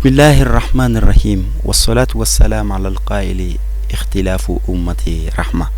Bismillahi rahmani rahim wassalatu wassalamu ala alqaili ikhtilafu ummati rahma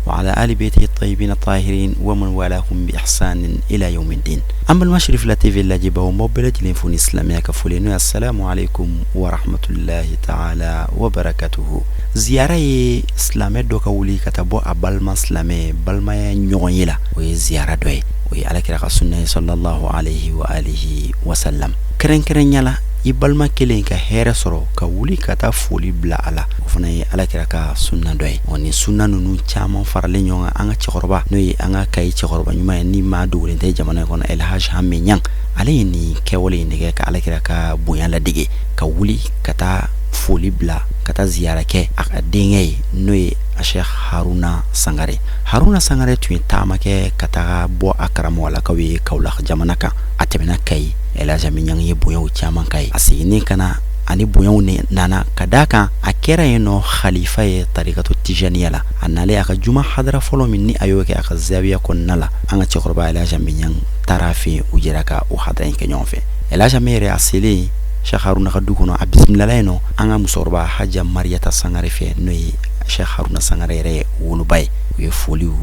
wa ala ali baiti tayyibin tahirin wa man walahum bi ihsanin ila yawmiddin. An balima Cherifla TV lajɛbaaw, n b'aw bɛɛ lajɛlen fo ni silamɛya ka foli, n'o ye assalamu alaikum wa rahmatullahi ta'ala wa barakatuhu. Ziyara ye silamɛ dɔ ka wuli ka taa bɔ a balima silamɛ balimaya ɲɔgɔn ye la, o ye ziyara dɔ ye, o ye alakira ka sunna ye sallallahu alaihi wa alihi wa sallam. Kɛrɛnkɛrɛnya la, i balima kelen ka hɛrɛ sɔrɔ ka wuli ka taa foli bila a la, o fana ye alakira ka sunna dɔ ye. Ɔ ni sunna ninnu caman faralen ɲɔgɔn kan, an ka cɛkɔrɔba, n'o ye an ka Kayi cɛkɔrɔba ɲuman ye, ni maa dogolen tɛ jamana in kɔnɔ, Elhaji Hame Ɲang, ale ye nin kɛwale in de kɛ ka alakira ka bonya ladege, ka wuli ka taa foli bila, ka taa ziyara kɛ a ka denkɛ ye, n'o ye a Cheikh Haruna Sangare. Haruna Sangare tun ye taama kɛ ka taga bɔ a karamɔgɔlakaw ye Kawulak jamana kan. A tɛmɛna Kayi, Elhaji Hame Ɲang ye bonyaw caman k'a ye. A seginnen ka na ani bonyaw nana ka d'a kan, a kɛra yen nɔ khalifa ye tarikatu tijaniya la. A nalen, a ka juma hadara fɔlɔ min ni a y'o kɛ a ka zawiya kɔnɔna la, an ka cɛkɔrɔba Elhaji Hame Ɲang taara a fɛ yen, u jɛra ka o hadara in kɛ ɲɔgɔn fɛ. Elhaji Hame yɛrɛ, a selen Cheikh Haruna ka du kɔnɔ, a bisimilala yen nɔ an ka musokɔrɔba Haja Mariyata Sangare fɛ, n'o ye Cheikh Haruna Sangare yɛrɛ woloba ye. U ye foliw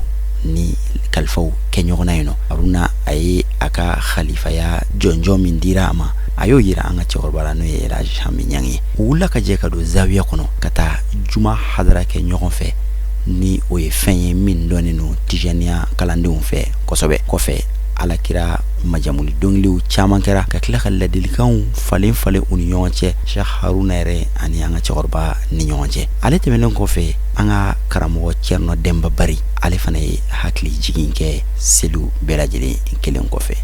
ni kalifaw kɛ ɲɔgɔn na yen nɔ. Haruna, a ye a ka khalifaya jɔnjɔn min dira a ma, a y'o yira an ka cɛkɔrɔba la, n'o ye Elhaji Hame Ɲang ye. U wulila ka jɛ ka don zawiya kɔnɔ ka taa juma hadara kɛ ɲɔgɔn fɛ, ni o ye fɛn ye min dɔnnen don tijaniya kalandenw fɛ kosɛbɛ. Kɔfɛ, alakira majamuli dɔnkiliw caman kɛra, ka tila ka ladilikanw falen falen u ni ɲɔgɔn cɛ, Cheikh Haruna yɛrɛ ani an ka cɛkɔrɔba ni ɲɔgɔn cɛ. Ale tɛmɛnen kɔfɛ, an ka karamɔgɔ Cɛrnɔ Dɛnba Bari, ale fana ye hakili jigin kɛ seliw bɛɛ lajɛlen kelen kɔfɛ.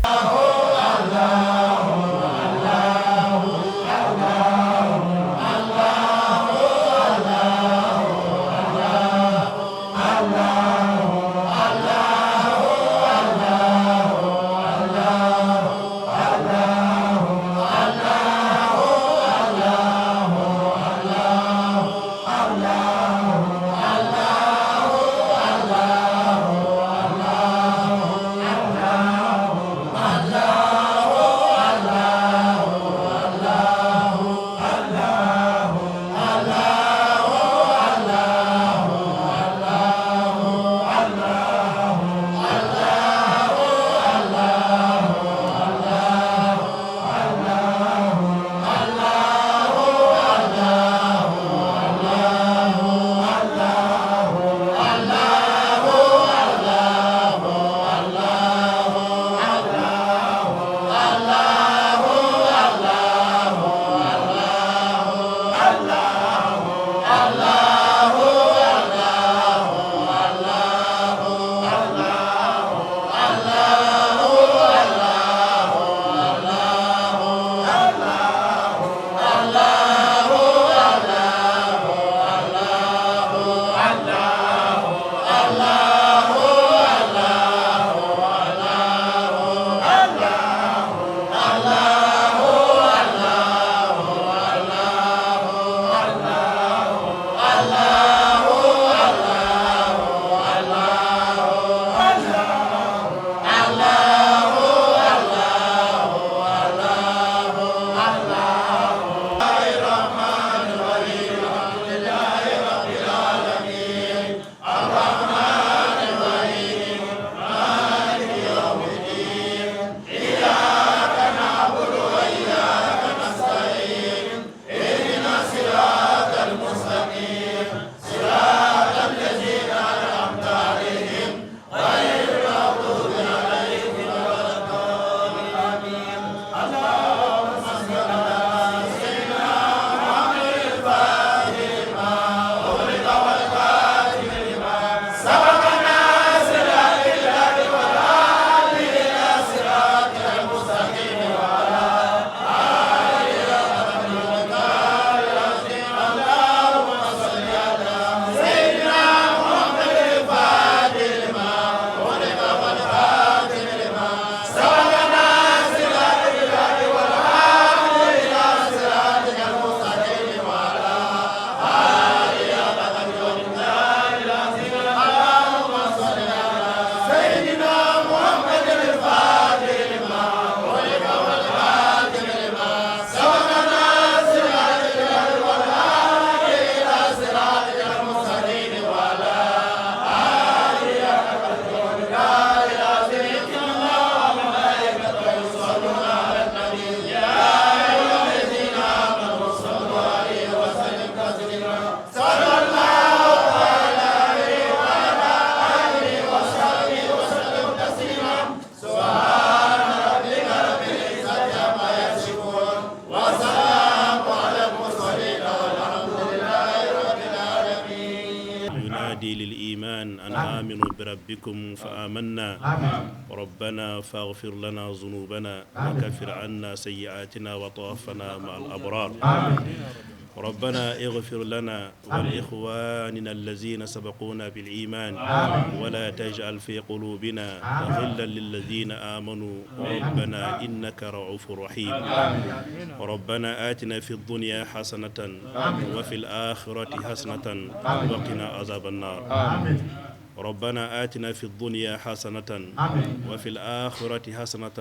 أن آمنوا بربكم فآمنا ربنا فاغفر لنا ذنوبنا وكفر عنا سيئاتنا وتوفنا مع الأبرار ربنا اغفر لنا ولإخواننا الذين سبقونا بالإيمان ولا تجعل في قلوبنا غلا للذين آمنوا ربنا إنك رؤوف رحيم ربنا آتنا في الدنيا حسنة وفي الآخرة حسنة وقنا عذاب النار ربنا آتنا في الدنيا حسنة وفي الآخرة حسنة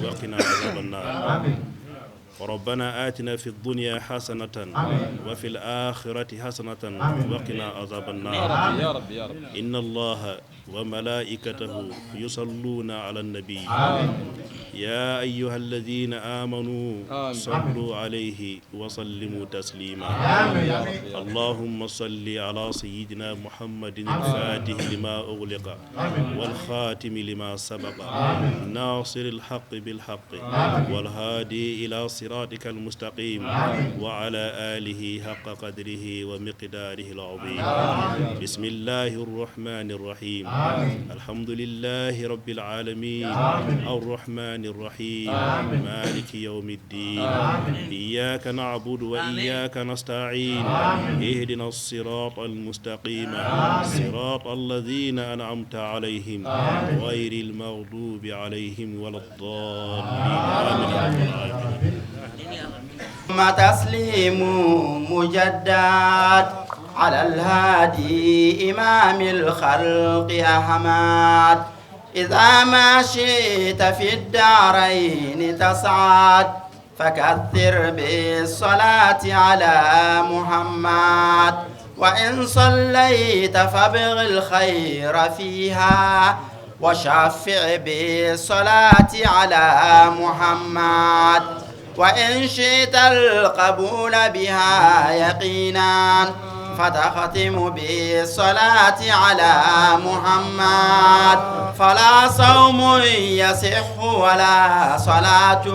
وقنا عذاب النار ربنا آتنا في الدنيا حسنة وفي الآخرة حسنة وقنا عذاب النار يا رب يا رب. إن الله وملائكته يصلون على النبي يا أيها الذين آمنوا صلوا عليه وسلموا تسليما اللهم صل على سيدنا محمد الفاتح لما أغلق والخاتم لما سبق ناصر الحق بالحق والهادي إلى صراطك المستقيم وعلى آله حق قدره ومقداره العظيم بسم الله الرحمن الرحيم الحمد لله رب العالمين الرحمن الرحيم مالك يوم الدين إياك نعبد وإياك نستعين اهدنا الصراط المستقيم صراط الذين أنعمت عليهم غير المغضوب عليهم ولا الضالين آمين يا رب العالمين. ثم تسليم مجدد على الهادي إمام الخلق أحمد إذا ما شئت في الدارين تسعد فكثر بالصلاة على محمد وإن صليت فابغ الخير فيها وشفع بالصلاة على محمد وإن شئت القبول بها يقينا فتختم بالصلاة على محمد فلا صوم يصح ولا صلاة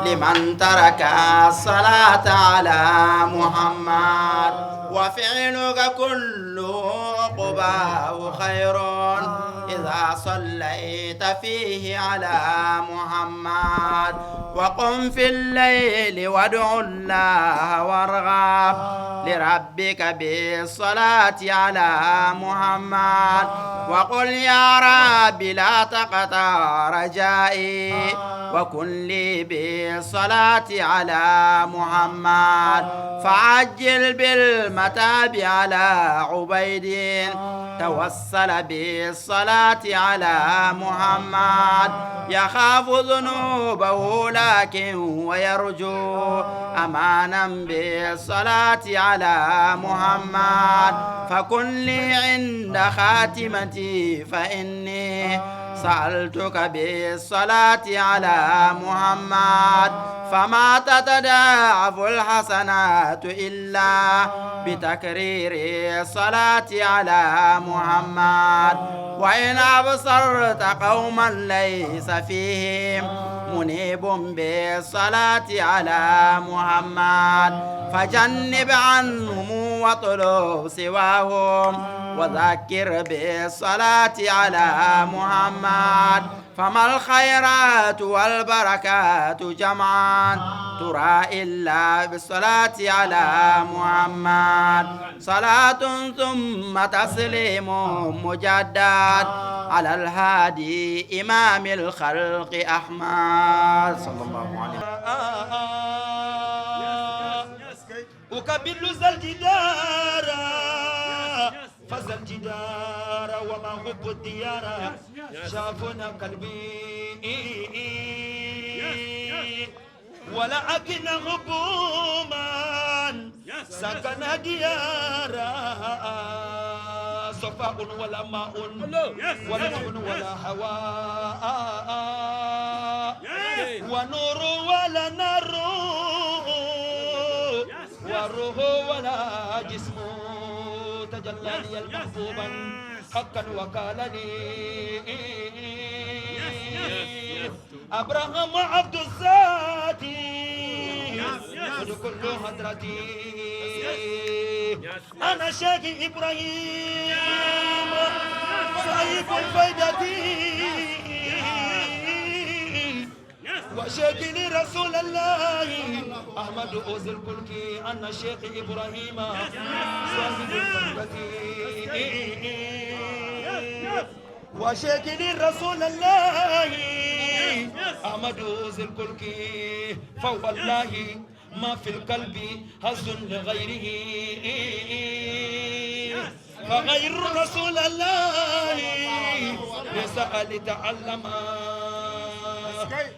لمن ترك الصلاة على محمد وفعلك كله عقباه خير إذا صليت فيه على محمد وقم في الليل وادع الله وارغب لربك بالصلاة على محمد وقل يا رب لا تقطع رجائي وكن لي بالصلاة على محمد فعجل بالمتاب على عبيد توسل بالصلاة على محمد يخاف ذنوبه لكن ويرجو أمانا بالصلاة على محمد فكن لي عند خاتمتي فإني سألتك بالصلاة على محمد فما تتضاعف الحسنات إلا بتكرير الصلاة على محمد وإن أبصرت قوما ليس فيهم منيب بالصلاة على محمد فجنب عنهم واطلب سواهم وذكر بالصلاة على محمد فما الخيرات والبركات جمعا ترى إلا بالصلاة على محمد صلاة ثم تسليم مجدد على الهادي إمام الخلق أحمد صلى الله عليه وسلم. أكبل ذا الجدار فز الجدار وما حب الديار شافنا قلبي ولا أكن غبوما سكن ديارا صفاء ولا ماء ولا نور ولا هواء ونور ولا نار وروح ولا جسم تجلى لي المحبوبا حقا وقال لي أبراهام عبد الذات كل حضرتي أنا شيخ إبراهيم صاحب الفائدة وشيخ رسول الله أحمد أوز الكلك أنا شيخ إبراهيم صاحب الفائدة وشيخ رسول الله أحمد أوز الكلك فوالله ما في القلب حظ لغيره فغير رسول الله ليس لتعلم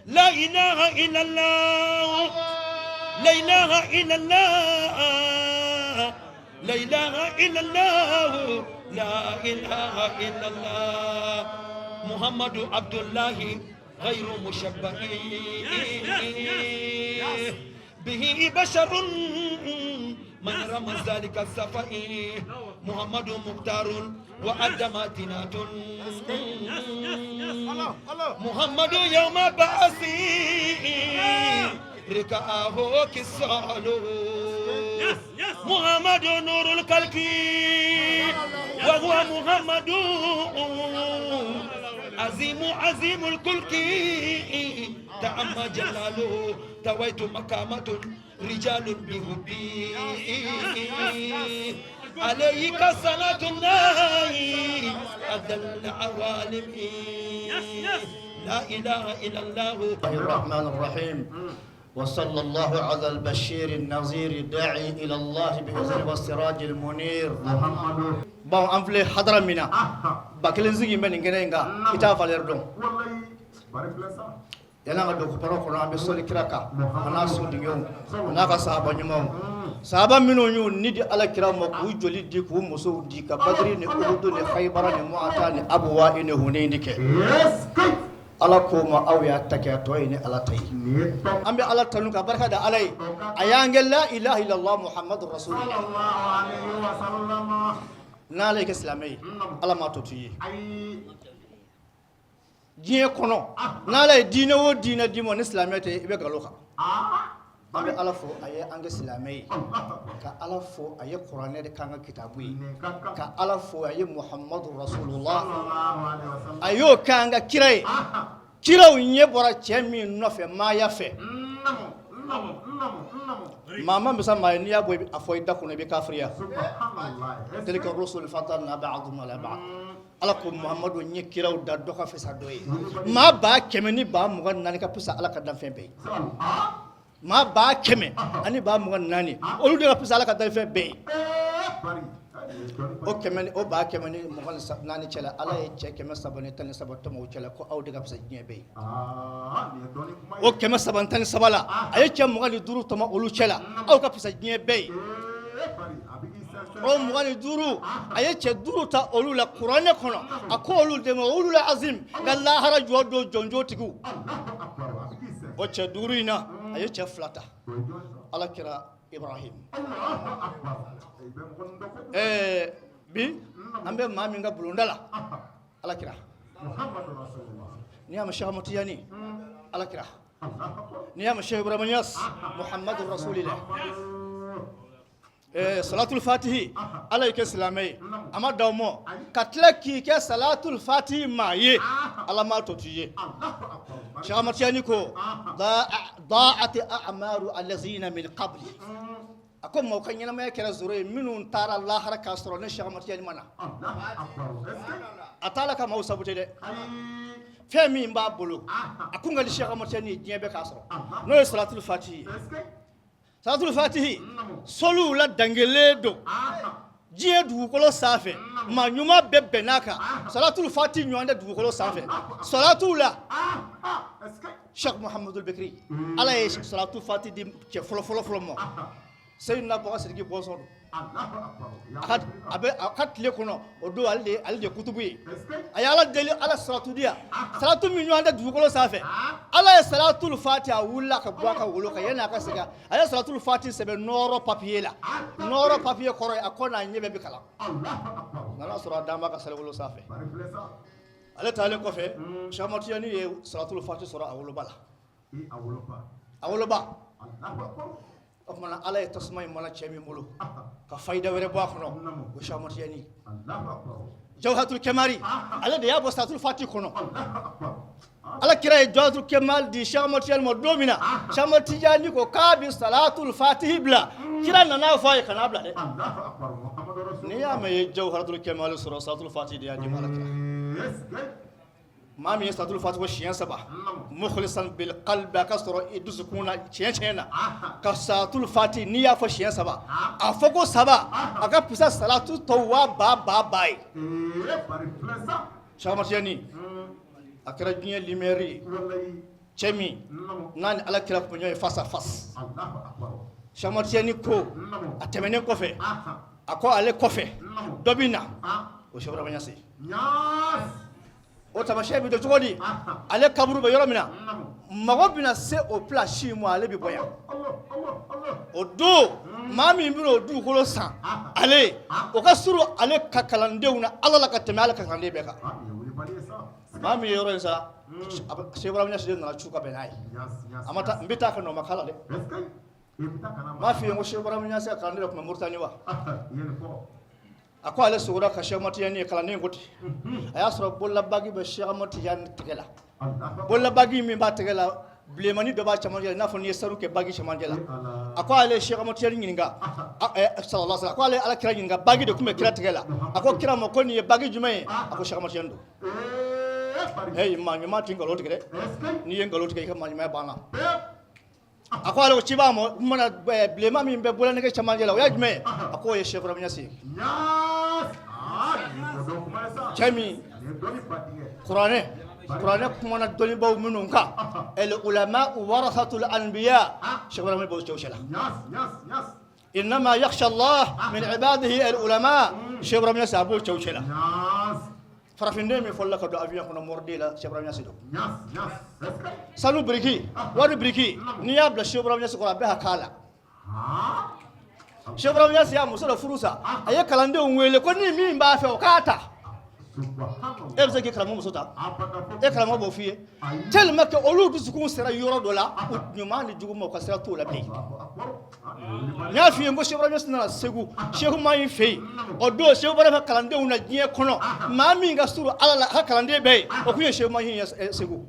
لا إله إلا الله لا إله إلا الله لا إله إلا الله لا إله إلا الله محمد عبد الله غير مشبه به بشر من رمى ذلك الصفاء محمد مختار وأدماتنا محمد يوم بعثي ركعه كسالو محمد نور الخلق وهو محمد عظيم عظيم الخلق تعم جلاله تويت مقامة رجال بهبي عليك صلاة الله أدل العوالم لا إله إلا الله. الرحمن الرحيم وصلى الله على البشير النذير الداعي إلى الله بإذنه والسراج المنير. Bon, an filɛ hadara min na, ba kelen sigi bɛ nin kɛnɛ in kan, i t'a valeur dɔn. Yan'an ka don baro kɔnɔ, an bɛ sɔli kira kan, a n'a sodenw, a n'a ka sahaba ɲumanw, sahaba minnu y'u ni di ala kira ma, k'u joli di, k'u musow di, ka Badiri ni Uhudu ni Haibara ni Muata ni Abuwa ni Hunayni kɛ. Ala ko ma aw y'a ta kɛ, a tɔ ye ni ala ta ye. An bɛ ala tanu ka barika da ala ye, a y'an kɛ la ilaha illallah Muhammadu rasulullah. N'ala y'i kɛ silamɛ ye, ala m'a to t'i ye diɲɛ kɔnɔ. N'ala ye diinɛ o diinɛ d'i ma, ni silamɛ tɛ, i bɛ nkalon kan. An bɛ ala fo a ye an kɛ silamɛ ye, ka ala fo a ye kuranɛ de k'an ka kitabu ye, ka ala fo a ye Muhammadu rasulullah, a y'o k'an ka kira ye. Kiraw ɲɛ bɔra cɛ min nɔfɛ maaya fɛ, maa ma misa maa ye, n'i y'a bɔ a fɔ i da kɔnɔ, i bɛ kafiriya. Tilka rusul faddalna ba'dahum ala ba'd. Ala ko Muhammadu n ye kiraw da, dɔ ka fisa dɔ ye. Maa 124,000 ka fisa ala ka danfɛn bɛɛ ye. Maa 124,000, olu de ka fisa ala ka danfɛn bɛɛ ye. O kɛmɛ ni o 124,000 cɛla, ala ye cɛ 313 tɔmɔ o cɛla, ko aw de ka fisa diɲɛ bɛɛ ye. O 313 la, a ye cɛ 25 tɔmɔ olu cɛla, aw ka fisa diɲɛ bɛɛ ye. O 25, a ye cɛ 5 ta olu la kuranɛ kɔnɔ, a ko olu de ma ulul azim, nka lahara jɔ don jɔnjɔ tigiw. O cɛ 5 in na, a ye cɛ 2 ta, ala kira Ibrahim. Bi an bɛ maa min ka bulonda la, ala kira. N'i y'a mɛn Cheikh Ahmad Tijani, ala kira. N'i y'a mɛn Cheikh Ibrahim Niass, Muhammadu rasulillah. Salatul fatihi, ala y'i kɛ silamɛ ye, a ma dan o ma, ka tila k'i kɛ salatul fatihi maa ye, ala m'a to t'i ye. Cheikh Ahmad Tijani ko da'at a'maru allazina min qabli, a ko maaw ka ɲɛnamaya kɛra zéro ye minnu taara lahara k'a sɔrɔ ne Cheikh Ahmad Tijani ma na. A t'a la ka maaw saboter dɛ. Fɛn min b'a bolo, a kun ka di Cheikh Ahmad Tijani ye diɲɛ bɛɛ k'a sɔrɔ, n'o ye salatul fatihi ye. Salatul fatihi soliw la dangelen don diɲɛ dugukolo sanfɛ, maa ɲuman bɛɛ bɛnn'a kan, salatul fatihi ɲɔgɔn tɛ dugukolo sanfɛ salatuw la. Cheikh Muhammadul Bekiri, ala ye salatul fatihi di cɛ fɔlɔ fɔlɔ fɔlɔ ma, Seyidina Bubakar Sidiki bɔnsɔn don. A bɛ a ka tile kɔnɔ, o don ale de ye kutubu ye. A ye ala deli, ala salatu di yan, salatu min ɲɔgɔn tɛ dugukolo sanfɛ. Ala ye salatul fatihi, a wulila ka bɔ a ka wolo kan, yanni a ka segin, a ye salatul fatihi sɛbɛn nɔɔrɔ papiye la. Nɔɔrɔ papiye kɔrɔ ye a kɔ n'a ɲɛ bɛɛ bɛ kalan. Nana sɔrɔ a dan b'a ka saliwolo sanfɛ. Ale taalen kɔfɛ, Cheikh Ahmad Tijani ye salatul fatihi sɔrɔ a woloba la, a woloba. O tuma na, Ala ye tasuma in mana cɛ min bolo ka fayida wɛrɛ bɔ a kɔnɔ, o Cheikh Ahmad Tijani. Jawharatul Kemari, ale de y'a bɔ Salatul Fati kɔnɔ. Ala kira ye Jawharatul Kemali di Cheikh Ahmad Tijani ma don min na, Cheikh Ahmad Tijani ko k'a bɛ Salatul Fatihi bila. Kira nana fɔ a ye, kan'a bila dɛ. N'i y'a mɛn i ye Jawharatul Kemali sɔrɔ, Salatul Fatihi de y'a di ma. Ala kira, maa min ye Salatul Fatihi ko siɲɛ saba, mukhlisan bil qalbi, a ka sɔrɔ i dusukun na tiɲɛ tiɲɛ na, ka Salatul Fatihi, n'i y'a fɔ siɲɛ saba, a fɔ ko saba, a ka fisa salatu tɔw waa ba ba ba ye. Cheikh Ahmad Tijani, a kɛra diɲɛ lumière ye. Cɛ min n'a ni Ala kira tun bɛ ɲɔgɔn ye face à face. Cheikh Ahmad Tijani ko a tɛmɛnen kɔfɛ, a ko ale kɔfɛ dɔ bɛ na, o Cheikh Ibrahima Niasse. O tamasiyɛn bɛ don cogo di? Ale kaburu bɛ yɔrɔ min na, mɔgɔ bɛna se o place ma, ale bɛ bɔ yan. O don, maa min bɛna o dugukolo san, ale o ka surun ale ka kalandenw na Ala la ka tɛmɛ ale ka kalanden bɛɛ kan. Maa min ye yɔrɔ in san, Cheikh Ibrahima Niasse de nana cu ka bɛn n'a ye. A ma taa n bɛ taa ka nɔ ma k'a la dɛ. N b'a f'i ye ko Cheikh Ibrahima Niasse ka kalanden dɔ tun bɛ Moritani wa. A ko ale sogora ka Cheikh Ahmad Tijani ye. Kalanden ko ten, a y'a sɔrɔ bololabagi bɛ Cheikh Ahmad Tijani tɛgɛ la. Bololabagi min b'a tɛgɛ la, bilenmani dɔ b'a cɛmancɛ la, i n'a fɔ n'i ye sanu kɛ bagi cɛmancɛ la. A ko ale ye Cheikh Ahmad Tijani ɲininka, sallallahu alaihi wasallam, a ko ale ye Ala kira ɲininka, bagi de tun bɛ kira tɛgɛ la. A ko kira ma ko nin ye bagi jumɛn ye? A ko Cheikh Ahmad Tijani don. Hey, maa ɲuman tɛ nkalon tigɛ dɛ. N'i ye nkalon tigɛ, i ka maa ɲumanya banna. A ko ale ko ci b'a ma mana bilenman min bɛ bololanɛgɛ cɛmancɛ la, o ye jumɛn ye? A k'o ye Cheikh Ibrahima Niasse ye. Cɛ min kuranɛ kumana dɔnnibaw minnu kan, al ulama warasatul anbiya, Cheikh Ibrahima b'o cɛw cɛla. Innama yakhsha Allah min ibadihi al ulama, Cheikh Ibrahima Niasse a b'o cɛw cɛla. Farafinden min fɔlɔla ka don avion kɔnɔ mɔriden la, Cheikh Ibrahima Niasse don. Sanu biriki, wari biriki, n'i y'a bila Cheikh Ibrahima Niasse kɔrɔ, a bɛɛ ka k'a la. Cheikh Ibrahima Niasse y'a muso dɔ furu sa, a ye kalandenw wele ko ni min b'a fɛ, o k'a ta. E bɛ se k'i karamɔgɔ muso ta? E karamɔgɔ b'o f'i ye? Tellement que olu dusukun sera yɔrɔ dɔ la, u ɲuman ni juguman, u ka sira t'o la bilen. N y'a f'i ye ko Cheikh Ibrahima Niasse nana Segu Cheikh Mahi fɛ yen. O don, Cheikh Ibrahima ka kalandenw na diɲɛ kɔnɔ, maa min ka surun Ala la, a ka kalanden bɛɛ ye, o tun ye Cheikh Mahi ye Segu.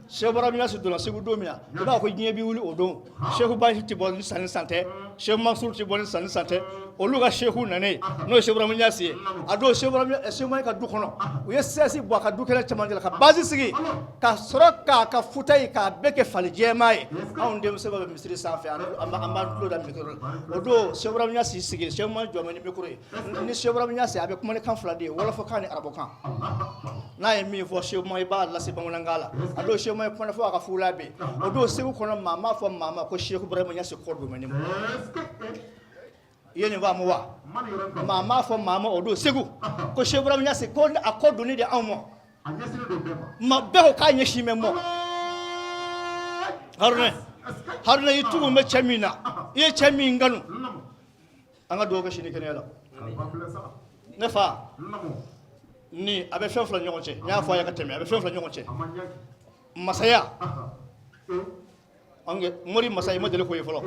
Cheikh Ibrahima Niasse donna Segu don min na, i b'a fɔ ko diɲɛ bɛ wuli o don. Cheikh Mahi tɛ bɔ ni san ni san tɛ, Cheikh Mansour tɛ bɔ ni san ni san tɛ. Olu ka Cheikh nanen, n'o ye Cheikh Ibrahima Niasse ye, a don Cheikh Ibrahima, Cheikh Mahi ka du kɔnɔ, u ye sɛsi bɔ a ka du kɛnɛ cɛmancɛ la ka basi sigi, ka sɔrɔ k'a ka fauteuil k'a bɛɛ kɛ fali jɛman ye. Anw denmisɛnw bɛ misiri sanfɛ, an b'an tulo da micro la. O don, Cheikh Ibrahima Niasse sigi, Cheikh Mahi jɔ ni micro ye. Ni Cheikh Ibrahima Niasse, a bɛ kuma ni kan fila de ye, wɔlɔfɔkan ni arabukan. N'a ye min fɔ, Cheikh Mahi b'a lase bamanankan la. A don, Cheikh Mahi kuma fɔ a ka fula bɛ yen. O don, Segu kɔnɔ, maa m'a fɔ maa ma ko Cheikh Ibrahima Niasse kɔ don ne ma. I ye nin faamu wa? Maa m'a fɔ maa ma o don Segu ko Cheikh Ibrahima Niasse ko a kɔ donni de anw ma. Ma bɛɛ ko k'a ɲɛsin bɛ mɔ. Haruna, Haruna, i tugu bɛ cɛ min na, i ye cɛ min kanu, an ka dugawu kɛ sini kɛnɛya la. Ne fa ni a bɛ fɛn fila ɲɔgɔn cɛ, n y'a fɔ a ye ka tɛmɛ, a bɛ fɛn fila ɲɔgɔn cɛ. Masaya, mori masa, i ma deli k'o ye fɔlɔ.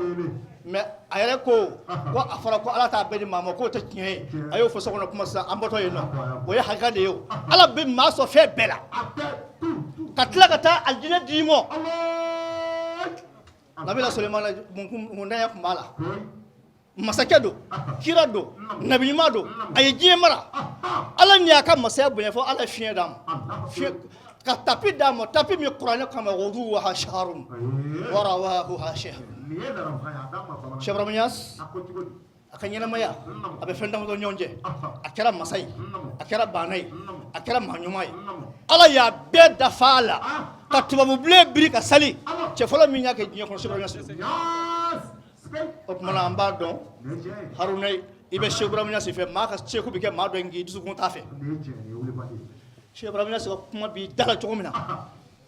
Mais a yɛrɛ ko ko a fɔra ko Ala t'a bɛɛ di maa ma, k'o tɛ tiɲɛ ye. A y'o fɔ so kɔnɔ kuma sisan, an bɔtɔ yen nɔ. O ye hakika de ye. O Ala bɛ maa sɔn fɛn bɛɛ la, ka tila ka taa alijinɛ d'i ma. Nabila Sulemana, mundanya tun b'a la. Masakɛ don, kira don, nabi ɲuman don, a ye diɲɛ mara. Ala ni y'a ka masaya bonya fɔ Ala ye fiɲɛ d'a ma, ka tapi d'a ma, tapi min kuranɛ kama ghuduwuha shahrun wa rawahuha shahrun. Cheikh Ibrahima Niass, a ka ɲɛnamaya, a bɛ fɛn damadɔ ɲɔgɔn cɛ. A kɛra masa ye, a kɛra baana ye, a kɛra maa ɲuman ye. Ala y'a bɛɛ dafa a la ka tubabubilen biri ka sali. Cɛ fɔlɔ min y'a kɛ diɲɛ kɔnɔ, Cheikh Ibrahima Niass. O tuma na, an b'a dɔn, Haruna, i bɛ Cheikh Ibrahima Niass fɛ. Maa ka seku bɛ kɛ maa dɔ k'i dusukun t'a fɛ. Cheikh Ibrahima Niass ka kuma b'i da la cogo min na,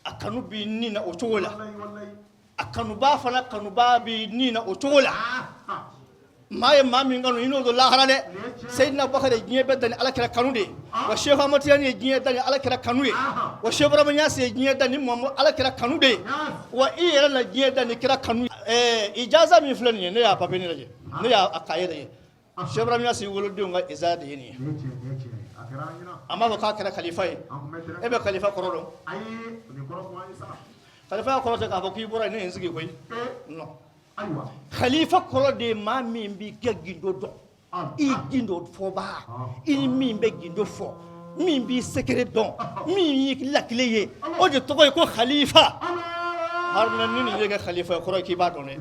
a kanu b'i ni na o cogo la, a kanubaa fana kanubaa b'i ni na o cogo la. Maa ye maa min kanu, i n'o don lahara dɛ. Seyidina Bakari ye diɲɛ bɛɛ dan ni Ala kira kanu de ye. Wa Seku Amadu Tijani ye diɲɛ dan ni Ala kira kanu ye. Wa Seku Ibrahima Ɲasi ye diɲɛ dan ni Ala kira kanu de ye. Wa i yɛrɛ na diɲɛ dan ni kira kanu ye. Ijaza min filɛ nin ye, ne y'a papier lajɛ, ne y'a cahier lajɛ. Seku Ibrahima Ɲasi wolodenw ka ijaza de ye nin ye. A m'a fɔ k'a kɛra kalifa ye. E bɛ kalifa kɔrɔ dɔn? Kalifa kɔrɔ tɛ k'a fɔ k'i bɔra yen, ne ye n sigi koyi. Non. Khalifa kɔrɔ de ye maa min b'i ka gindo dɔn, i gindo fɔbaa, i ni min bɛ gindo fɔ, min b'i secret dɔn, min y'i lakile ye, o de tɔgɔ ye ko khalifa. Haruna, ni nin ye kɛ khalifa ye, kɔrɔ ye k'i b'a dɔn dɛ.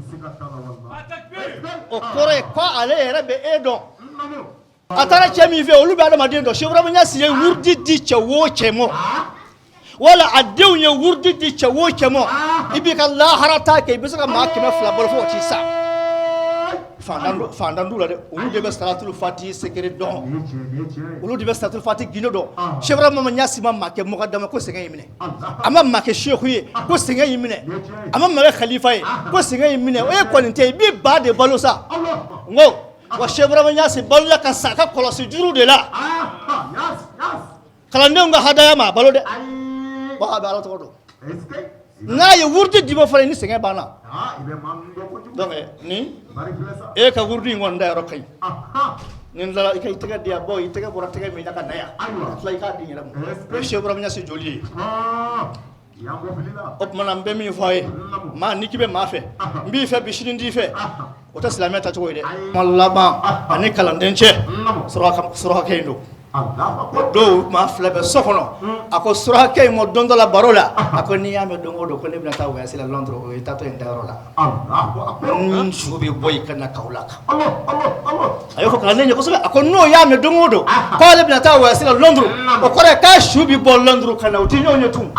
O kɔrɔ ye ko ale yɛrɛ bɛ e dɔn. A taara cɛ min fɛ, olu bɛ adamaden dɔn. Seku Ibrahima Ɲasi ye wurudi di cɛ o cɛ ma, wala a denw ye wurudi di cɛ o cɛ ma, i b'i ka lahara ta kɛ, i bɛ se ka maa 200 balo fo o t'i sa. Fantan t'u la dɛ. Olu de bɛ salatul fati secret dɔn, olu de bɛ salatul fati gindo dɔn. Seku Ibrahima Ɲasi ma maa kɛ mɔgɔdama ko sɛgɛn y'i minɛ, a ma maa kɛ seku ye ko sɛgɛn y'i minɛ, a ma maa kɛ khalifa ye ko sɛgɛn y'i minɛ. O ye kɔni tɛ, i b'i ba de balo sa. N ko wa Seku Ibrahima Ɲasi balola ka sa a ka kɔlɔsi juru de la. Kalandenw ka hadaya ma a balo dɛ. Bon, a bɛ Ala tɔgɔ dɔn. N'a ye wurudi di ma fana, ni sɛgɛn banna. Donc ni e ka wurudi in kɔni da yɔrɔ ka ɲi. Ni n tilala, i ka i tɛgɛ di yan. Bɔ i tɛgɛ bɔra tɛgɛ min na ka na yan, ka tila i k'a di n yɛrɛ ma. O ye Seku Ibrahima Ɲasi joli ye. O tuma na, n bɛ min fɔ a ye, maa n'i k'i bɛ maa fɛ, n b'i fɛ bi, sini n t'i fɛ, o tɛ silamɛ tacogo ye dɛ. Kuma laban, ani kalanden cɛ, surakakɛ in don. O don, maa fila bɛ so kɔnɔ. A ko surakakɛ in ma don dɔ la baro la, a ko n'i y'a mɛn don o don ko ne bɛna taa voyage la Londres, o ye taatɔ in dayɔrɔ la, n su bɛ bɔ yen ka na Kaolack. A y'o fɔ kalanden ye kosɛbɛ. A ko n'o y'a mɛn don o don k'ale bɛna taa voyage la Londres, o kɔrɔ ye k'a su bɛ bɔ Londres ka na, u tɛ ɲɔgɔn ye tun.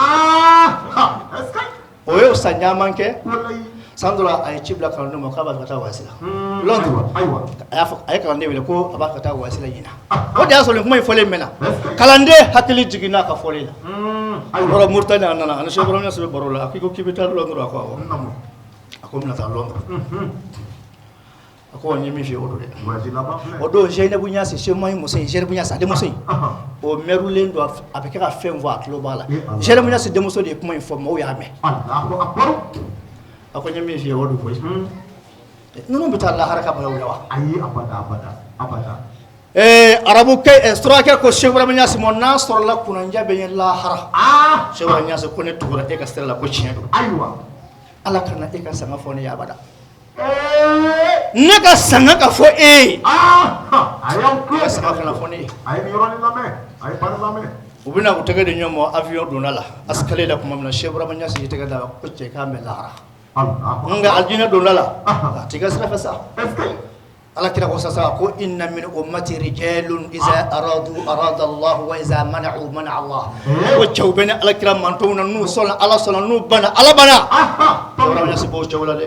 O y'o san caman kɛ. San dɔ la, a ye ci bila kalanden ma k'a b'a fɛ ka taa voyage la Londres. A y'a fɔ, a ye kalanden wele ko a b'a fɛ ka taa voyage la ɲinan. O de y'a sɔrɔ nin kuma in fɔlen mɛnna. Kalanden hakili jiginna a ka fɔlen la. O yɔrɔ Mauritanie, a nana ani Seku Ibrahima Niasse bɛ baro la. A ko k'i bɛ taa Londres? A ko awɔ. A ko n bɛna taa Londres. A ko n ye min f'i ye, o don dɛ. O don, Zeyinabu Ɲasi, Semayi muso in, Zeyinabu Ɲasi a denmuso in, o mɛrulen don, a bɛ kɛ ka fɛn fɔ, a tulo b'a la. Zeyinabu Ɲasi denmuso de ye kuma in fɔ, maaw y'a mɛn. A ko n ye min f'i ye, o don koyi. Ninnu bɛ taa lahara ka bala la wa? Ee, arabukɛ, surakɛ ko Seku Ibrahima Ɲasi ma, n'a sɔrɔla kunnandiya bɛ n ye lahara, Seku Ibrahima Ɲasi, ko ne tugura e ka sira la, ko tiɲɛ don. Ala kana e ka sanga fɔ ne ye abada. Ne ka sanga ka fɔ e ye, e ka sanga kana fɔ ne ye. U bɛna u tɛgɛ di ɲɔgɔn ma avion donna la, escalier la tuma min na, Seku Ibrahima Ɲasi y'i tɛgɛ da ko cɛ k'a mɛn lahara, nka alijinɛ donda la, a t'i ka sira fɛ sa. Ala kira ko sasa ko inna min ummati rijalun iza aradu arada Allah wa iza mana'u mana Allah. Ko cɛw bɛ ne Ala kira mantɔnw na, n'u sɔnna, Ala sɔnna, n'u banna, Ala banna. Ibrahima Ɲasi b'o cɛw la dɛ.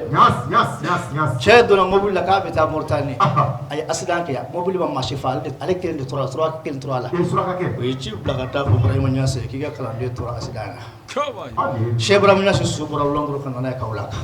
Cɛ donna mobili la k'a bɛ taa Mauritanie, a ye accident kɛ, mobili ma maa si fa, ale kelen de tora, suraka kelen tora a la. O ye ci bila ka taa fɔ Ibrahima Ɲasi k'i ka kalanden tora accident na. Cheikh Ibrahima Niass su bɔra Londres ka na n'a ye Kaolack.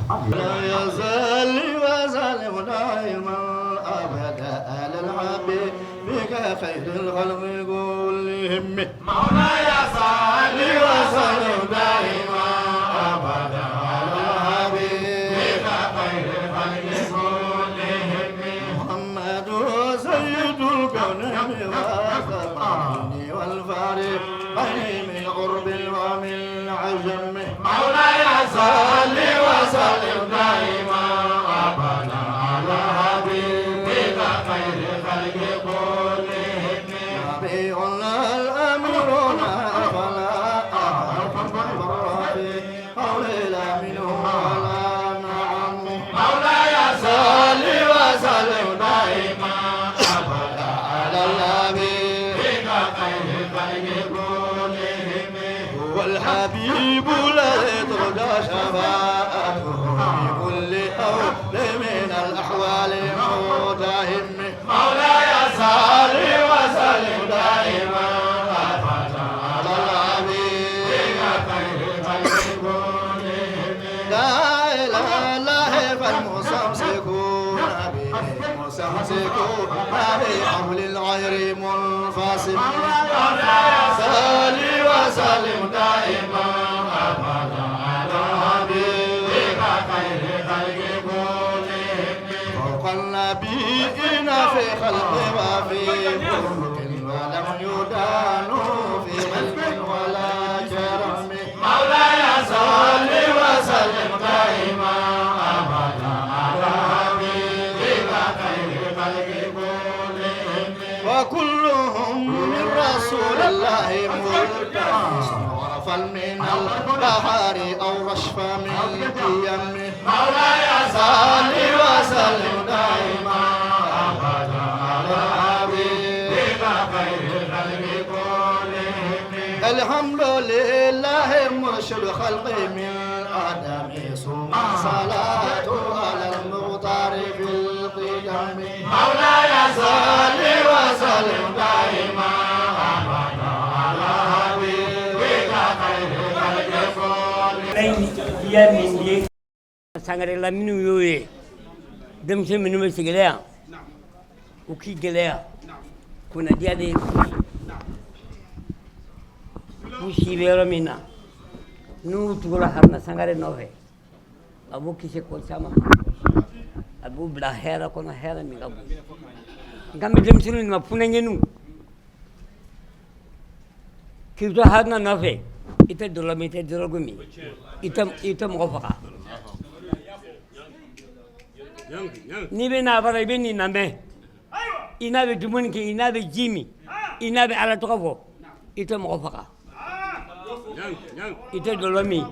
والحبيب لا ترجى شفاعته بكل هول من الأحوال مداهم. مولاي صل وسلم دائما أبدا على الحبيب خير الخلق كلهم. لا إله إلا الله. فالمستمسكون به. يمسك ما بحول الغير منفصم. صل وسلم دائما أبدا على حبيبك خير خلق كلهم فوق النبيين في خلق وفي خلق ولم يدانوا في علم ولا كرم. مولاي صل وسلم دائما أبدا على حبيبك خير خلق كلهم وكلهم من رسول الله ملتمس غرفا من البحر أو رشفا من اليم. مولاي صل وسلم دائما أبدا على حبيبك خير الخلق كلهم. الحمد لله مرشد خلقي من آدم ثم صلاة على المختار في القدم. مولاي صل وسلم دائما أبدا على حبيبك خير الخلق كلهم. Sangarela minnu y'o ye denmisɛn minnu bɛ sigilen yan u k'i gɛlɛya kunnadiya de ye k'u si bɛ yɔrɔ min na n'u tugura Haruna Sangare nɔfɛ a b'u kisi ko caman ma, a b'u bila hɛrɛ kɔnɔ, hɛrɛ min ka bon. N kan bɛ denmisɛnninw ma funankɛninw k'i to Haruna nɔfɛ i tɛ dɔlɔ min, i tɛ dɔrɔgu min, i tɛ mɔgɔ faga. N'i bɛ n'a bara i bɛ nin lamɛn, i n'a bɛ dumuni kɛ, i n'a bɛ ji min, i n'a bɛ Ala tɔgɔ fɔ, i tɛ mɔgɔ faga, i tɛ dɔlɔ min,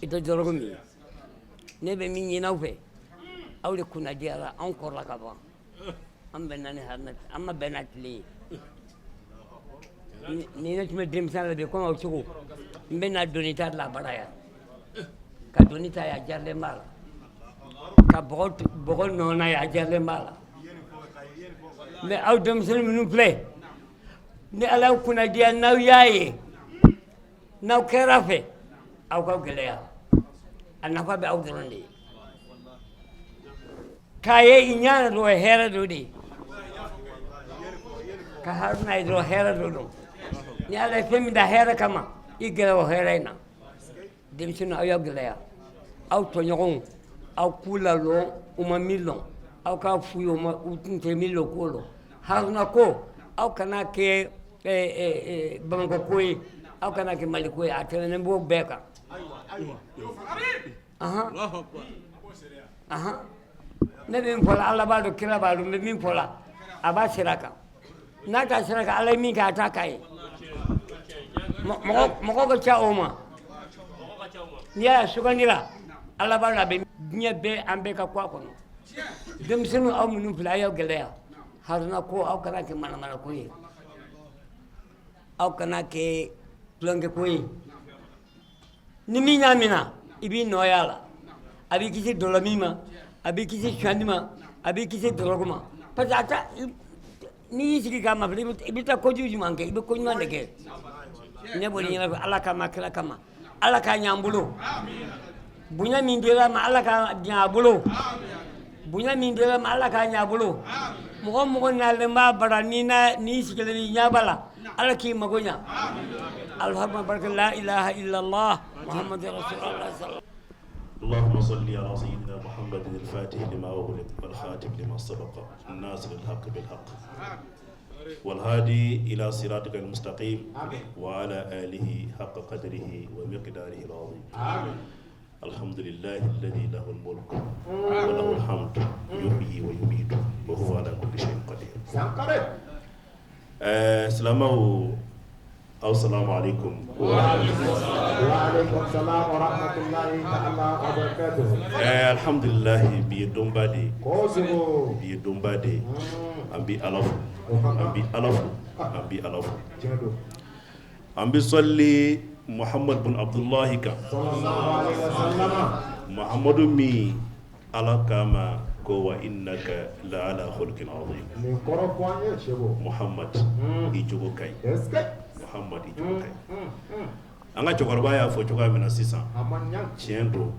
i tɛ dɔrɔgu min. Ne bɛ min ɲini aw fɛ, aw de kunnadiyara, anw kɔrɔla ka ban, an bɛnna ni Haruna, an ma bɛn n'a tile ye. Ni ne tun bɛ denmisɛn la bi komi aw cogo, n bɛ na doni ta la bara yan, ka doni ta yan a jarilen b'a la, ka bɔgɔ nɔna ye a jarilen b'a la. Mais aw denmisɛnnin minnu filɛ, ni Ala y'aw kunnadiya n'aw y'a ye, n'aw kɛra fɛ, aw ka gɛlɛya, a nafa bɛ aw dɔrɔn de ye. K'a ye i ɲɛ na dɔrɔn hɛrɛ dɔ de ye, ka Haruna ye dɔrɔn hɛrɛ dɔ don. Ni Ala ye fɛn min da hɛrɛ kama, i gɛlɛya o hɛrɛ in na. Denmisɛnninw aw y'aw gɛlɛya, aw tɔɲɔgɔnw aw k'u lalɔn, u ma min lɔn, aw k'a f'u ye u tun tɛ min lɔn k'o lɔn. Haruna ko aw kana kɛ Bamakɔ ko ye, aw kana kɛ Mali ko ye, a tɛmɛnen b'o bɛɛ kan. Ne bɛ min fɔ la, Ala b'a dɔn, kira b'a dɔn, n bɛ min fɔ la, a b'a sira kan. N'a t'a sira kan, Ala ye min kɛ a t'a k'a ye. Mɔgɔ ka ca o ma. N'i y'a sugandira, Ala b'a dɔn a bɛ diɲɛ bɛɛ, an bɛɛ ka ko a kɔnɔ. Denmisɛnninw aw minnu filɛ, a y'aw gɛlɛya. Haruna ko aw kana kɛ manamana ko ye, aw kana kɛ tulonkɛ ko ye. Ni min y'a minɛ, i b'i nɔ y'a la. A b'i kisi dɔlɔ min ma, a b'i kisi sonyali ma, a b'i kisi dɔrɔgu ma. Parce que a ta n'i y'i sigi k'a mafilɛ, i bɛ taa kojugu jumɛn kɛ, i bɛ ko ɲuman de kɛ. Ne b'o de ɲini Ala kama, kira kama, Ala k'a ɲɛ an bolo. Bonya min dira ma, Ala k'a ɲɛ a bolo. Bonya min dira ma, Ala k'a ɲɛ a bolo. Mɔgɔ mɔgɔ nalen b'a bara, n'i sigilen i ɲɛ b'a la, Ala k'i mago ɲɛ. Alhamdu barika la ilaha illallah Muhammadu rasulullah. اللهم صل على سيدنا محمد الفاتح لما أغلق والخاتم لما سبق الناصر الحق بالحق والهادي إلى صراطك المستقيم وعلى آله حق قدره ومقداره العظيم. الحمد لله الذي له الملك وله الحمد يحيي ويميت وهو على كل شيء قدير. سلامه أو السلام عليكم. وعليكم السلام ورحمة الله تعالى وبركاته. الحمد لله بيدوم بادي بيدوم بادي أمبي ألف أمبي ألف أمبي ألف أمبي صلي محمد بن عبد الله كا صلى الله عليه وسلم. محمد مي على كما كو إنك لعلى خلق عظيم. محمد إجوكاي محمد إجوكاي. An ka cɛkɔrɔba y'a fɔ cogoya min na sisan, tiɲɛ don.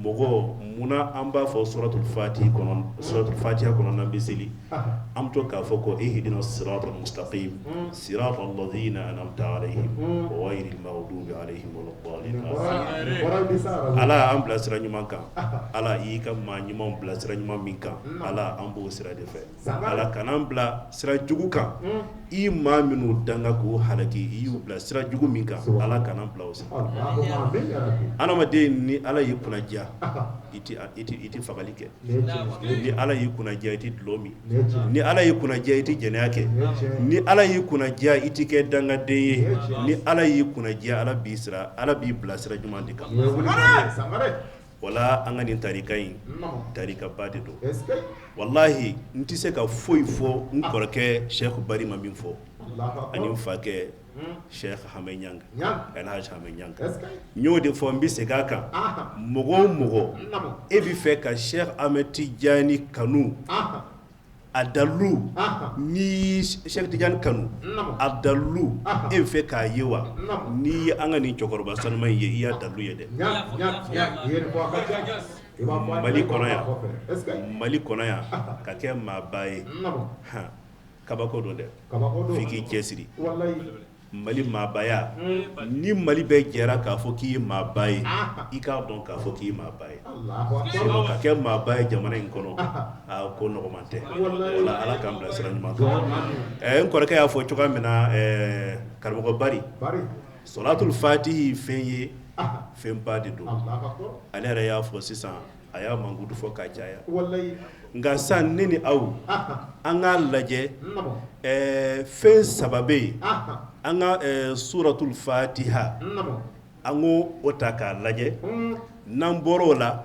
Mɔgɔ, munna an b'a fɔ suratul fatihi kɔnɔ, suratul fatiha kɔnɔ, n'an bɛ seli, an bɛ to k'a fɔ ko ihdina siratal mustaqim siratal ladhina an'amta alayhim ghayril maghdubi alayhim waladdallin. Ala, an bila sira ɲuman kan. Ala y'i ka maa ɲumanw bila sira ɲuman min kan, Ala, an b'o sira de fɛ. Ala kana an bila sira jugu kan. I maa minnu danga k'u halaki, i y'u bila sira jugu min kan, Ala kana bila o sira. Adamaden, ni Ala y'i kunnadiya, i tɛ fagali kɛ. Ni Ala y'i kunnadiya, i tɛ dulɔ min. Ni Ala y'i kunnadiya, i tɛ jɛnɛya kɛ. Ni Ala y'i kunnadiya, i tɛ kɛ dangaden ye. Ni Ala y'i kunnadiya, Ala b'i sira, Ala b'i bila sira ɲuman de kan. Wala an ka nin tarika in, tarikaba de don. Walahi, n tɛ se ka foyi fɔ n kɔrɔkɛ Cheikh Bari ma min fɔ, ani n fakɛ Cheikh Hamɛ Ɲang, Elhaji Hamɛ Ɲang. N y'o de fɔ, n bɛ segin a kan. Mɔgɔ o mɔgɔ, e bɛ fɛ ka Cheikh Ahmed Tidiane kanu, a dalu, ni Cheikh Tidiane kanu a dalu, e bɛ fɛ k'a ye wa? N'i ye an ka nin cɛkɔrɔba sanuman in ye, i y'a dalu ye dɛ. Mali kɔnɔ yan, Mali kɔnɔ yan, ka kɛ maaba ye, kabako don dɛ, f'i k'i cɛsiri. Mali maabaya, ni Mali bɛɛ jɛra k'a fɔ k'i ye maaba ye, i k'a dɔn k'a fɔ k'i ye maaba ye. Sinon ka kɛ maaba ye jamana in kɔnɔ, aa, ko nɔgɔman tɛ. Wala Ala k'an bila sira ɲuman kan. N kɔrɔkɛ y'a fɔ cogoya min na, karamɔgɔ Bari, sɔlatul fatihi fɛn ye, fɛnba de don. Ale yɛrɛ y'a fɔ sisan, a y'a mankutu fɔ ka caya. Nka sisan, ne ni aw, an k'a lajɛ, fɛn saba bɛ yen. An ka suratul fatiha, an k'o o ta k'a lajɛ. N'an bɔra o la,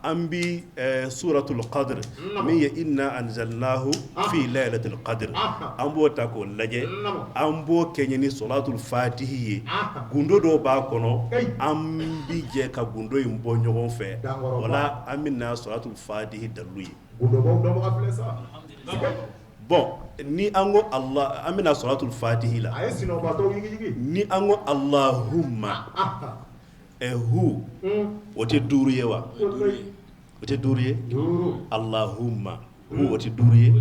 an bi suratul qadr min ye inna anzalnahu fi laylatil qadr, an b'o ta k'o lajɛ. An b'o kɛɲɛ ni sɔlatul fatihi ye. Gundo dɔw b'a kɔnɔ, an bi jɛ ka gundo in bɔ ɲɔgɔn fɛ. Wala an bɛna sɔlatul fatihi dalilu ye. Bon, ni an ko Allah, an bɛna sɔlatul fatihi la. Ni an ko Allahumma, hu o tɛ duuru ye wa? O tɛ duuru ye? Allahumma, hu, o tɛ duuru ye?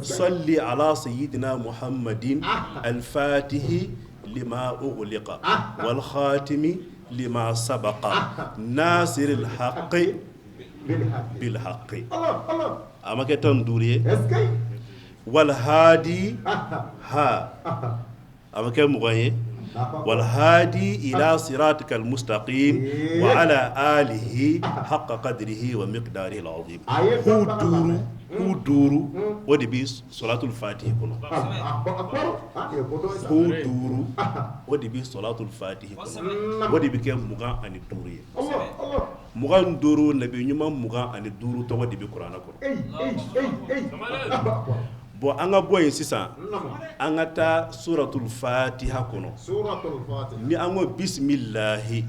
Salli ala sayyidina Muhammadin al-fatihi lima ughliqa wal khatimi lima sabaqa nasiril haqqi bil haqqi. A ma kɛ 15 ye? Wal hadi ha, a ma kɛ 20 ye? Wal hadi ila siratikal mustaqim wa ala alihi haqqa qadrihi wa miqdarihi al-azim. Hu duuru, hu duuru, o de bɛ sɔlatul fatihi kɔnɔ. Hu duuru, o de bɛ sɔlatul fatihi kɔnɔ. O de bɛ kɛ 25 ye. 25, nabi ɲuman 25 tɔgɔ de bɛ kuranɛ kɔnɔ. Bon, an ka bɔ yen sisan, an ka taa suratul fatiha kɔnɔ. Ni an ko bisimilahi,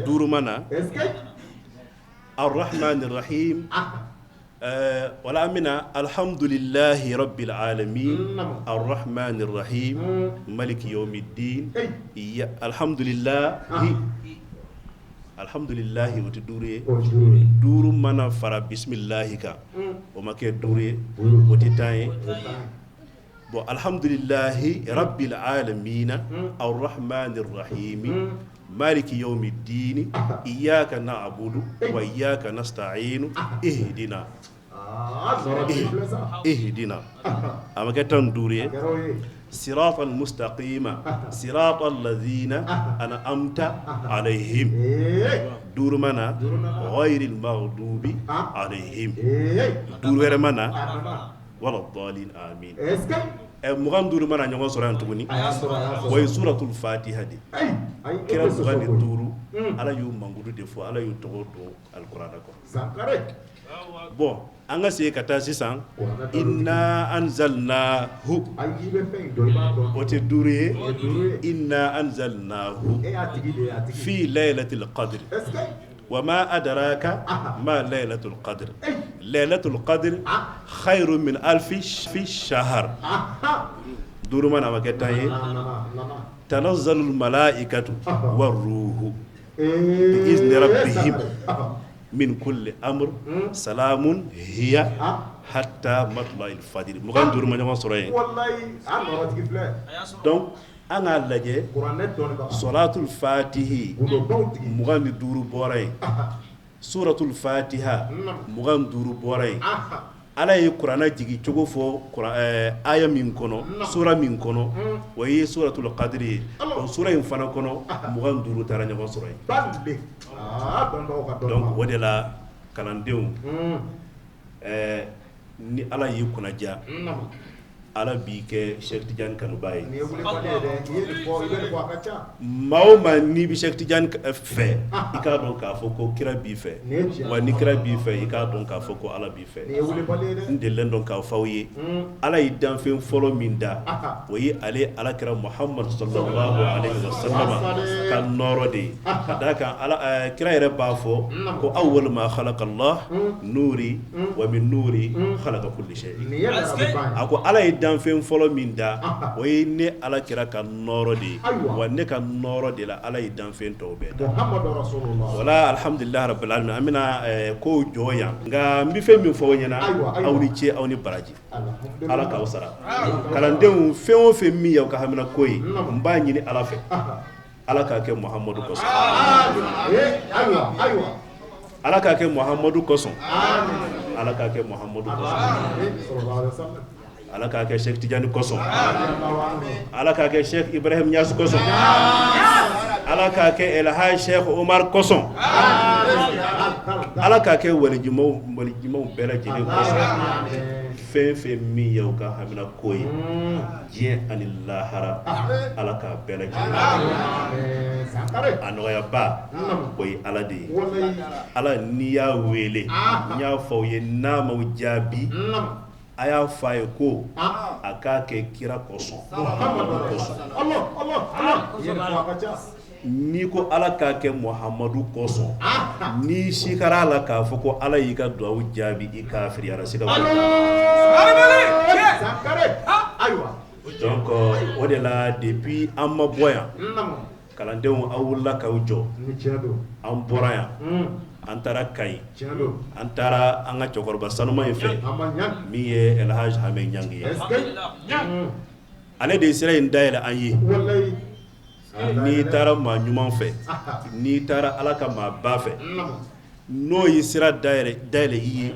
duuru ma na. Arrahmanir rahim, wala an bɛna alhamdulillahi rabbil alamin arrahmanir rahim maliki yawmiddin. Alhamdulillahi, alhamdulillahi, o tɛ duuru ye? Duuru mana fara bisimilahi kan, o ma kɛ duuru ye? O tɛ 10 ye? Bon, alhamdulillahi rabbil alamin arrahmanir rahim maliki yawmiddin iyyaka na'budu wa iyyaka nasta'in ihdina ihdina, a ma kɛ 15 ye? Siratal mustaqima siratal ladhina an'amta alayhim, duuru ma na. Ghayril maghdubi alayhim, duuru wɛrɛ ma na. Wala daalin amin. 25 mana ɲɔgɔn sɔrɔ yan tuguni, o ye suratul fatiha de. Kira 25, Ala y'u mankutu de fɔ, Ala y'u tɔgɔ don alikuranɛ kɔnɔ. Bon, an ka segin ka taa sisan. Inna anzalnahu, o tɛ duuru ye? Inna anzalnahu fi laylatil qadr wa ma adraka ma laylatul qadr laylatul qadr khayrun min alfi fi shahr. Duuru ma na, a ma kɛ 10 ye. Tanazzalul malaikatu war-ruhu bi izni rabbihim min kulli amr salamun hiya hatta matla'il fajr. 25 ma ɲɔgɔn sɔrɔ yen. Donc an k'a lajɛ, sɔlatul fatihi 25 bɔra yen, suratul fatiha 25 bɔra yen. Ala ye kuranɛ jigin cogo fɔ aya min kɔnɔ, sura min kɔnɔ, o ye suratul kadiri ye. O sura in fana kɔnɔ, 25 taara ɲɔgɔn sɔrɔ yen. Donc o de la kalandenw, ni Ala y'i kunnaja, Ala b'i kɛ Cheikh Tidiane kanuba ye. Maa o maa n'i bɛ Cheikh Tidiane fɛ, i k'a dɔn k'a fɔ ko kira b'i fɛ, wa ni kira b'i fɛ, i k'a dɔn k'a fɔ ko Ala b'i fɛ. N delilen don k'a fɔ aw ye, Ala ye danfɛn fɔlɔ min da, o ye ale alakira Muhamadu sallallahu alaihi wasallam ka nɔɔrɔ de ye. Ka d'a kan Ala kira yɛrɛ b'a fɔ ko awwalu ma khalaqa Allah nuri wa min nuri khalaqa kulli shay. A ko Ala ye danfɛn fɔlɔ min da, o ye ne ala kira ka nɔɔrɔ de ye, wa ne ka nɔɔrɔ de la Ala ye danfɛn tɔw bɛɛ da. Wala alhamdulillahi rabbil alamin. An bɛna kow jɔ yan, nka n bɛ fɛn min fɔ aw ɲɛna, aw ni ce, aw ni baraji, Ala k'aw sara. Kalandenw, fɛn o fɛn min y'aw ka hamina ko ye, n b'a ɲini Ala fɛ, Ala k'a kɛ Muhamadu kosɔn, Ala k'a kɛ Muhamadu kosɔn, Ala k'a kɛ Muhamadu kosɔn, Ala k'a kɛ Cheikh Tidiane kosɔn, Ala k'a kɛ Cheikh Ibrahim Niass kosɔn, Ala k'a kɛ El Hadj Cheikh Omar kosɔn, Ala k'a kɛ walijimaw walijimaw bɛɛ lajɛlen kosɔn. Fɛn fɛn min y'aw ka hamina ko ye diɲɛ ani lahara, Ala k'a bɛɛ lajɛlen a nɔgɔyaba, o ye Ala de ye. Ala, n'i y'a wele, n y'a fɔ aw ye, n'a m'aw jaabi, a y'a fɔ a ye ko a k'a kɛ kira kosɔn. N'i ko Ala k'a kɛ Muhamadu kosɔn, n'i sikara a la k'a fɔ ko Ala y'i ka dugawu jaabi, i kafiriyara, siga donc o de la depuis an ma bɔ yan, kalandenw, aw wulila k'aw jɔ. An bɔra yan, an taara Kayi, an taara an ka cɛkɔrɔba sanuma in fɛ min ye El Hadj Hame Niang ye. Ale de ye sira in dayɛlɛ an ye. N'i taara maa ɲuman fɛ, n'i taara Ala ka maaba fɛ, n'o ye sira dayɛlɛ i ye,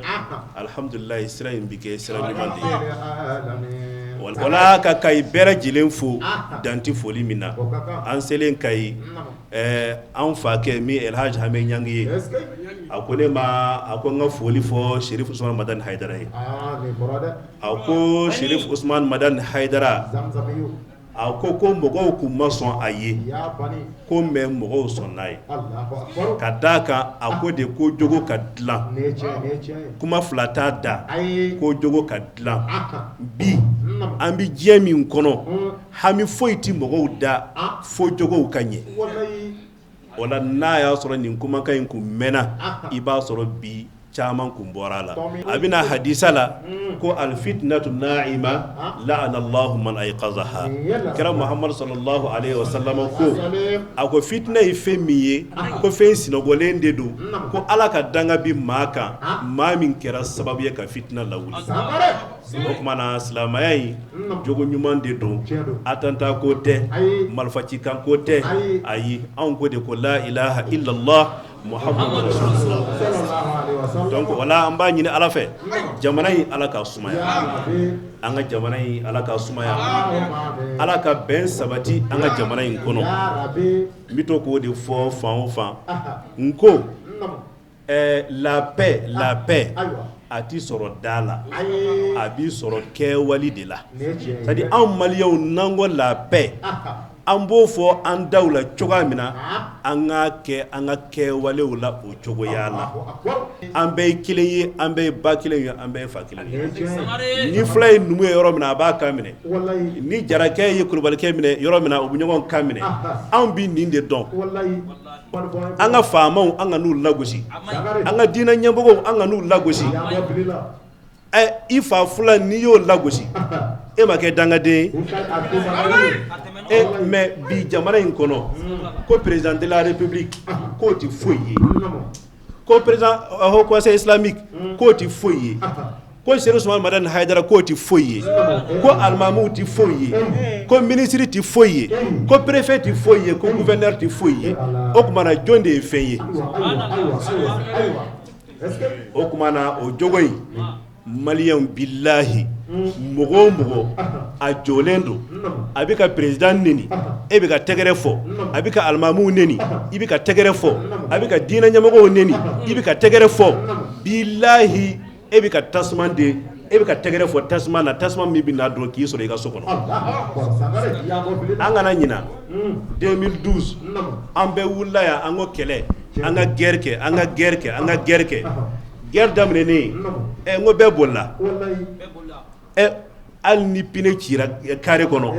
alihamdulilayi, sira in bɛ kɛ sira ɲuman de ye. Wala ka Kayi bɛɛ lajɛlen fo dan tɛ foli min na. An selen Kayi, an fakɛ min El Hadj Hame Niang ye, a ko ne ma, a ko n ka foli fɔ Cherif Ousmane Madani Haidara ye. A ko Cherif Ousmane Madani Haidara, a ko ko mɔgɔw kun ma sɔn a ye ko, mais mɔgɔw sɔnna a ye, ka d'a kan a ko de ko jogo ka dilan, kuma fila t'a da, ko jogo ka dilan. Bi an bɛ diɲɛ min kɔnɔ, hami foyi tɛ mɔgɔw da fo jogow ka ɲɛ. O la n'a y'a sɔrɔ nin kumakan in kun mɛnna, i b'a sɔrɔ bi caman kun bɔra a la. A bɛna hadisa la ko alfitnatu naima la'ana Allahu man ayqazaha. Kira Muhammad sallallahu alaihi wasallam ko, a ko fitinɛ ye fɛn min ye, ko fɛn sinɔgɔlen de don, ko Ala ka danga bi maa kan, maa min kɛra sababu ye ka fitina lawuli. O tuma na silamɛya in, jogo ɲuman de don, attentat ko tɛ, marifacikan ko tɛ. Ayi, anw ko de ko la ilaha illallah muhammadu rasulullah. Donc wala an b'a ɲini Ala fɛ, jamana in, Ala ka sumaya an ka jamana in, Ala ka sumaya, Ala ka bɛn sabati an ka jamana in kɔnɔ. N bɛ to k'o de fɔ fan o fan. N ko la paix, la paix a t'i sɔrɔ da la, a b'i sɔrɔ kɛwale de la. C'est à dire anw maliyɛnw, n'an ko la paix, an b'o fɔ an daw la cogoya min na, an k'a kɛ an ka kɛwalew la o cogoya la. An bɛɛ ye kelen ye, an bɛɛ ye ba kelen ye, an bɛɛ ye fa kelen ye. Ni fula ye numu ye yɔrɔ min na, a b'a kan minɛ. Ni jarakɛ ye kulubalikɛ minɛ yɔrɔ min na, u bɛ ɲɔgɔn kan minɛ. Anw bɛ nin de dɔn. An ka faamaw, an ka n'u lagosi. An ka diinɛ ɲɛmɔgɔw, an ka n'u lagosi. I fa fula n'i y'o lagosi e ma kɛ dangaden ye mais bi jamana in kɔnɔ ko président de la république k'o tɛ foyi ye, ko président haut conseil islamique k'o tɛ foyi ye, ko Chérif Ousmane Madani Hayidara k'o tɛ foyi ye, ko alimamuw tɛ foyi ye, ko ministre tɛ foyi ye, ko préfet tɛ foyi ye, ko gouverneur tɛ foyi ye. O tuma na jɔn de ye fɛn ye? O tuma na o jogo in, maliyɛnw, bilahi, mɔgɔ o mɔgɔ a jɔlen don, a bɛ ka président neni, e bɛ ka tɛgɛrɛ fɔ, a bɛ ka alimamuw neni, i bɛ ka tɛgɛrɛ fɔ, a bɛ ka diinɛ ɲɛmɔgɔw neni, i bɛ ka tɛgɛrɛ fɔ, bilahi, e bɛ ka tasuma de, e bɛ ka tɛgɛrɛ fɔ tasuma na, tasuma min bɛ na don k'i sɔrɔ i ka so kɔnɔ. An kana ɲina 2012, an bɛɛ wulila yan, an ko kɛlɛ, an ka guerre kɛ, an ka guerre kɛ, an ka guerre kɛ. Guerre daminɛnen, ɛ n ko bɛɛ bolila. Ɛ hali ni pneu cira carré kɔnɔ,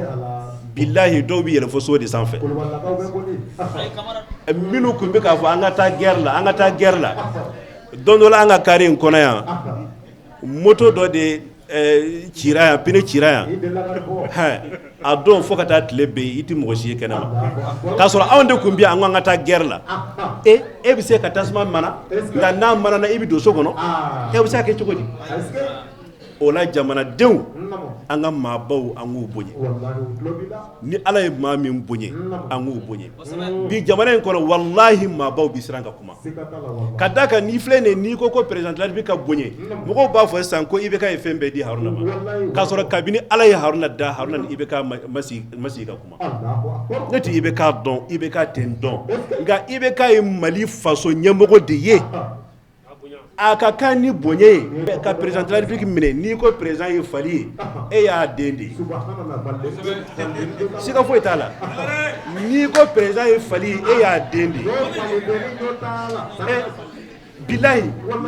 bilahi, dɔw bɛ yɛlɛ fo so de sanfɛ. Minnu tun bɛ k'a fɔ an ka taa guerre la, an ka taa guerre la, don dɔ la an ka carré in kɔnɔ yan, moto dɔ de cira yan, pneu cira yan. A don fo ka taa tile bɛ yen, i tɛ mɔgɔ si ye kɛnɛ ma, k'a sɔrɔ anw de tun bɛ yan, an ko an ka taa guerre la. E e bɛ se ka tasuma mana, nka n'a manana, i bɛ don so kɔnɔ, e bɛ se ka kɛ cogo di? O la, jamanadenw, an ka maabaw, an k'u bonya. Ni Ala ye maa min bonya, an k'u bonya. Bi jamana in kɔnɔ, walahi, maabaw bɛ siran ka kuma ka da kan. N'i filɛ nin, n'i ko ko président de la République ka bonya, mɔgɔw b'a fɔ sisan ko IBK ye fɛn bɛɛ di Haruna ma, k'a sɔrɔ kabini Ala ye Haruna da, Haruna ni IBK ma sigi ka kuma. Ne tɛ IBK dɔn, IBK tɛ n dɔn, nka IBK ye Mali faso ɲɛmɔgɔ de ye. A ka kan ni bonya ye ka président de la République minɛ. N'i ko président ye fali ye, e y'a den de ye, siga foyi t'a la. N'i ko président ye fali ye, e y'a den de ye. Bilahi,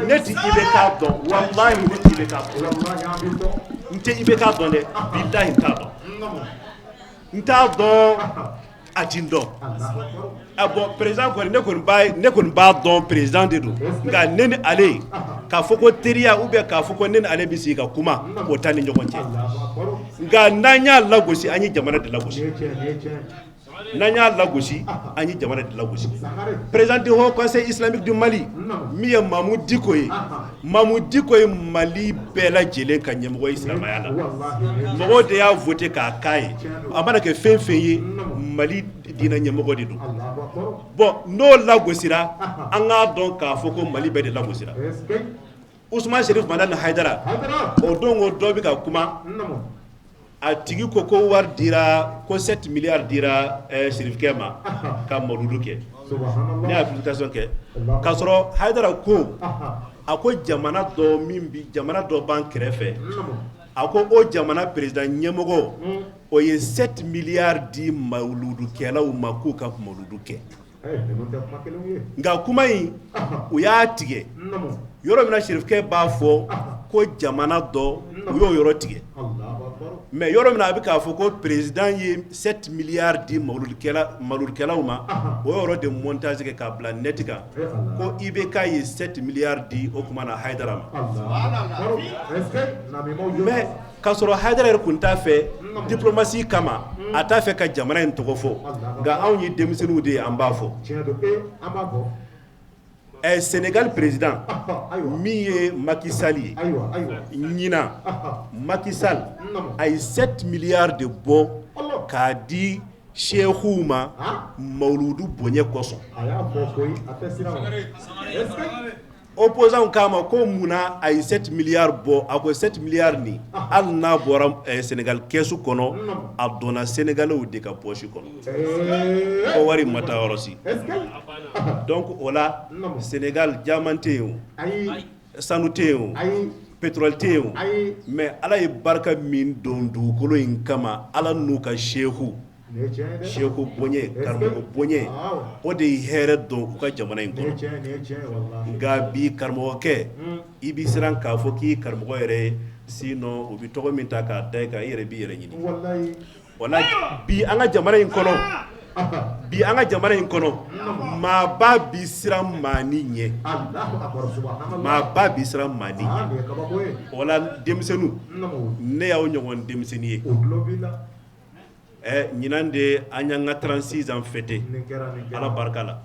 ne tɛ IBK dɔn, walahi, ne tɛ IBK dɔn, n tɛ IBK dɔn dɛ, bilahi, n t'a dɔn, n t'a dɔn, a ti n dɔn. A bon, président kɔni, ne kɔni b'a dɔn, président de don, nka ne ni ale k'a fɔ ko teriya ou bien k'a fɔ ko ne ni ale bɛ sigi ka kuma, o t'an ni ɲɔgɔn cɛ. Nka n'an y'a lagosi, an ye jamana de lagosi. N'an y'a lagosi, an ye jamana de lagosi. Président du haut conseil islamique du Mali min ye Mamu Diko ye, Mamu Diko ye Mali bɛɛ lajɛlen ka ɲɛmɔgɔ ye silamɛya la. Mɔgɔw de y'a voté k'a k'a ye. A mana kɛ fɛn fɛn ye, Mali diinɛ ɲɛmɔgɔ de don. Bon, n'o lagosira, an k'a dɔn k'a fɔ ko Mali bɛɛ de lagosira. Usman Sherif Madani Hayidara, o don ko dɔ bɛ ka kuma, a tigi ko ko wari dira, ko 7 milliards dira Sherifkɛ ma ka mawuludu kɛ. Ne y'a publication kɛ k'a sɔrɔ Hayidara ko, a ko jamana dɔ min bi, jamana dɔ b'an kɛrɛfɛ, a ko o jamana président ɲɛmɔgɔ, o ye 7 milliards di mawuludukɛlaw ma k'u ka mawuludu kɛ. Nka kuma in, u y'a tigɛ yɔrɔ min na, Sherifkɛ b'a fɔ ko jamana dɔ, u y'o yɔrɔ tigɛ. Mais yɔrɔ min na a bɛ k'a fɔ ko président ye 7 milliards di mawuludukɛlaw ma, o yɔrɔ de montage kɛ k'a bila net kan ko IBK ye 7 milliards di o tuma na Hayidara ma. Mais k'a sɔrɔ Hayidara yɛrɛ tun t'a fɛ, diplomatie kama, a t'a fɛ ka jamana in tɔgɔ fɔ. Nka anw ye denmisɛnninw de ye, an b'a fɔ. Ɛ Sénégal président min ye Macky Sall ye, ɲinan Macky Sall a ye 7 milliards de bɔ k'a di sehuw ma mawuludu bonya kosɔn. Opposant k'a ma ko munna a ye 7 milliards bɔ? A ko 7 milliards nin, hali n'a bɔra Sénégal kɛsu kɔnɔ, a donna Sénégalais de ka poche kɔnɔ, ko wari ma taa yɔrɔ si. Donc o la, Sénégal, diamant tɛ yen o, sanu tɛ yen o, pétrole tɛ yen o, mais Ala ye barika min don dugukolo in kama, Ala n'u ka sehu, sehu bonya, karamɔgɔ bonya, o de ye hɛrɛ don u ka jamana in kɔnɔ. Nka bi karamɔgɔkɛ, i bɛ siran k'a fɔ k'i karamɔgɔ yɛrɛ ye, sinon u bɛ tɔgɔ min ta k'a da i kan, i yɛrɛ b'i yɛrɛ ɲini. O la, bi an ka jamana in kɔnɔ, Bi an ka jamana in kɔnɔ, maaba bi siran maanin ɲɛ, maaba bi siran maanin ɲɛ. O la denmisɛnninw, ne y'aw ɲɔgɔn denmisɛnnin ye. Ɛ ɲinan de an y'an ka 36 ans fêté Ala barika la.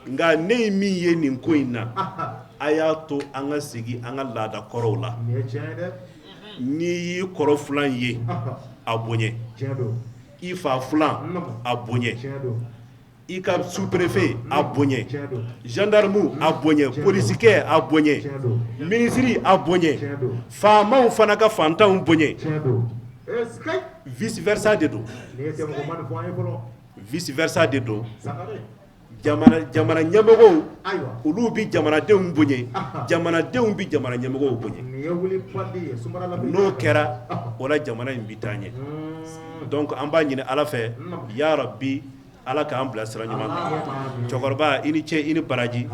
Nka ne ye min ye nin ko in na, a y'a to an ka segin an ka laada kɔrɔw la. N'i y'i kɔrɔ filan ye, a bonya. I fa filan, a bonya. I ka sous-préfet, a bonya. Gendarme, a bonya. Polisikɛ, a bonya. Minisiri, a bonya. Faamaw fana ka fantanw bonya. Vice versa de don, vice versa de don. Jamana ɲɛmɔgɔw, olu bɛ jamanadenw bonya, jamanadenw bɛ jamana ɲɛmɔgɔw bonya. N'o kɛra o la, jamana in bɛ taa ɲɛ. Donc an b'a ɲini Ala fɛ, ya Rabi, Ala k'an bila sira ɲuman kan. Cɛkɔrɔba, i ni ce, i ni baraji.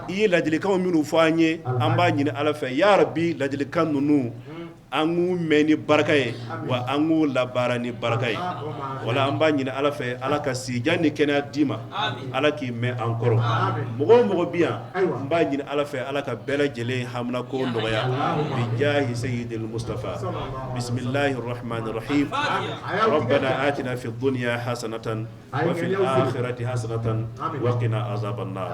I ye ladilikanw minnu fɔ an ye, an b'a ɲini Ala fɛ, ya Rabi, ladilikan ninnu, an k'u mɛn ni barika ye, wa an k'u labaara ni barika ye. Wala an b'a ɲini Ala fɛ, Ala ka sijan ni kɛnɛya d'i ma, Ala k'i mɛn an kɔrɔ. Mɔgɔ o mɔgɔ bi yan, n b'a ɲini Ala fɛ, Ala ka bɛɛ lajɛlen haminako nɔgɔya, bijahi sayyidil Mustafa. Bismillahir rahmanir rahim. Rabbana atina fid dunya hasanatan wa fil akhirati hasanatan wa qina azaban nar.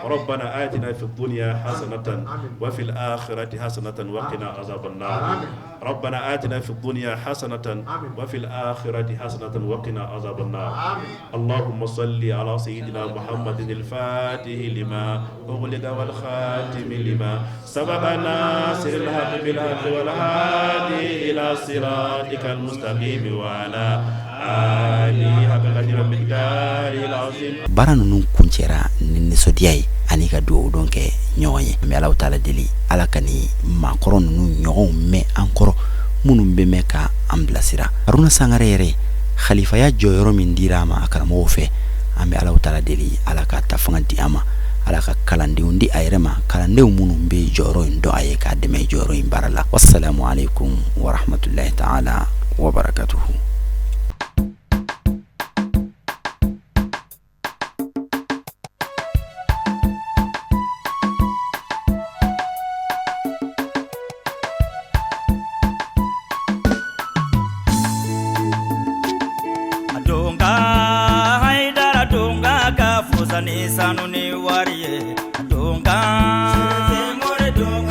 Rabbana atina fid dunya hasanatan wa fil akhirati hasanatan wa qina azaban nar. Rabbana atina fid dunya hasanatan wa fil akhirati hasanatan wa qina azaban nar. Allahumma salli ala sayyidina Muhammadin al-fatih lima ughliqa wal khatim lima sabaqa nasiril haqqi bil haqqi wal hadi ila siratikal mustaqim wa ala alihi haqqa qadri miqdaril azim. Baara ninnu kuncɛra ni nisɔndiya ye ani ka dugawu don kɛ ɲɔgɔn ye. An bɛ Alahu taala deli, Ala ka nin maakɔrɔ ninnu ɲɔgɔnw mɛn an kɔrɔ, minnu bɛ mɛn ka an bilasira. Haruna Sangare yɛrɛ, khalifaya jɔyɔrɔ min dira a ma a karamɔgɔw fɛ, an bɛ Alahu taala deli, Ala ka ta fanga di a ma, Ala ka kalandenw di a yɛrɛ ma, kalandenw minnu bɛ jɔyɔrɔ in dɔn a ye, k'a dɛmɛ jɔyɔrɔ in baara la. Wassalamu alaikum warahmatullahi taala wabarakatuhu. Donga Haidara donga ka fusa ni sanu ni wari ye donga. More donga.